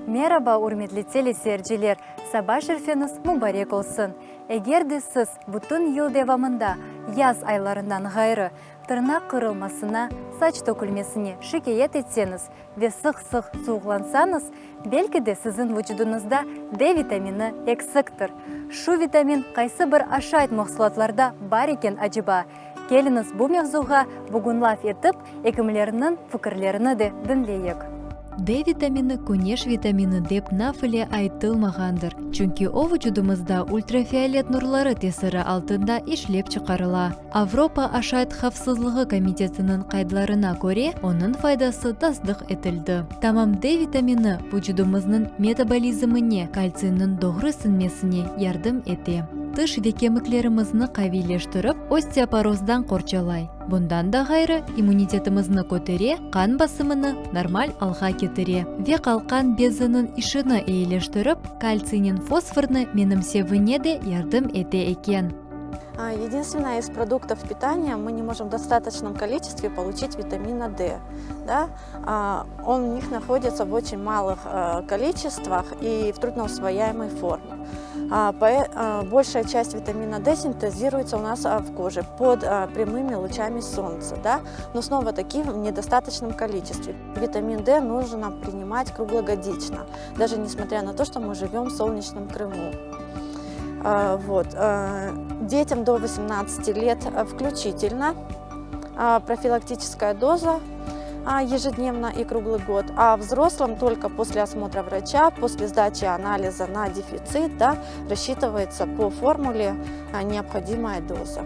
Meraba, ürmetli teleseyirciler! Saba şerfeñiz mubarek olsun! Eger de siz bütün yıl devamında, yaz aylarından ğayrı, tırnaq qırılmasına, saç tökülmesine şikâyet etseñiz ve sıq-sıq suvuqlansañız, belki de siziñ vucudıñızda D vitamini eksiktir. Şu vitamin qaysı bir aşayt mahsulatlarda bar eken aceba? Keliñiz bu mevzuğa bugün laf etip, ekimlerniñ fikirlerini de diñleyik. D vitamini küneş vitamini dep nafile aytılmağandır, çünki o vucudımızda ultrafiolet nurları tesiri altında işlep çıqarıla. Avropa aşayt havfsızlığı komitetiniñ qaydlarına köre, onıñ faydası tasdıq etildi. Tamam D vitamini vucudımıznıñ metabolizmine, kaltsiyniñ doğru siñmesine yardım ete. Tiş ve kemiklerimizni qaviyleştirip, osteoporozdan qorçalay. Bundan da ğayrı, immunitetimizni kötere, qan basımını normal alğa ketire ve qalqan beziniñ işini eyileştirip, kaltsiynen fosfornı menimsevine de yardım ete eken. Единственное, из продуктов питания мы не можем в достаточном количестве получить витамина D. Да? Он у них находится в очень малых количествах и в трудноусвояемой форме. Большая часть витамина D синтезируется у нас в коже под прямыми лучами солнца, да? но снова-таки в недостаточном количестве. Витамин D нужно принимать круглогодично, даже несмотря на то, что мы живем в солнечном Крыму. Вот. Детям до 18 лет включительно профилактическая доза ежедневно и круглый год, а взрослым только после осмотра врача, после сдачи анализа на дефицит, да, рассчитывается по формуле необходимая доза.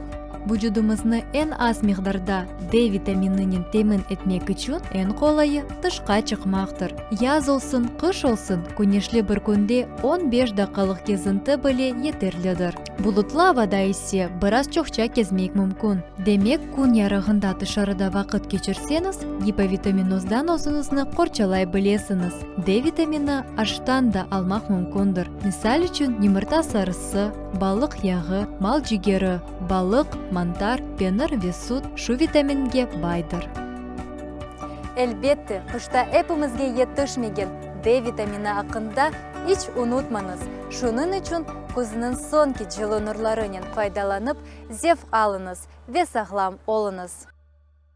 Vucudımıznı eñ az miqdarda D vitamininen temin etmek içün eñ qolayı, tışqa çıqmaqtır. Yaz olsun, qış olsun, küneşli bir künde on beş daqqalıq kezinti bile yeterlidir. Bulutlı avada ise biraz çoqça kezmek mümkün. Demek, kün yarığında tışarıda vaqıt keçirseñiz, gipovitaminozdan özüñizni qorçalay bilesiñiz. D vitamini aştan da almaq mümkündir, misal içün, yımırta sarısı, balıq yağı, mal cigeri, balıq, mantar, penir ve süt şu vitaminge baydır. Elbette, qışta epimizge yetişmegen D vitamini aqqında iç unutmañız. Şunıñ içün küzniñ soñki cılı nurlarınen faydalanıp, zevq alıñız ve sağlam oluñız.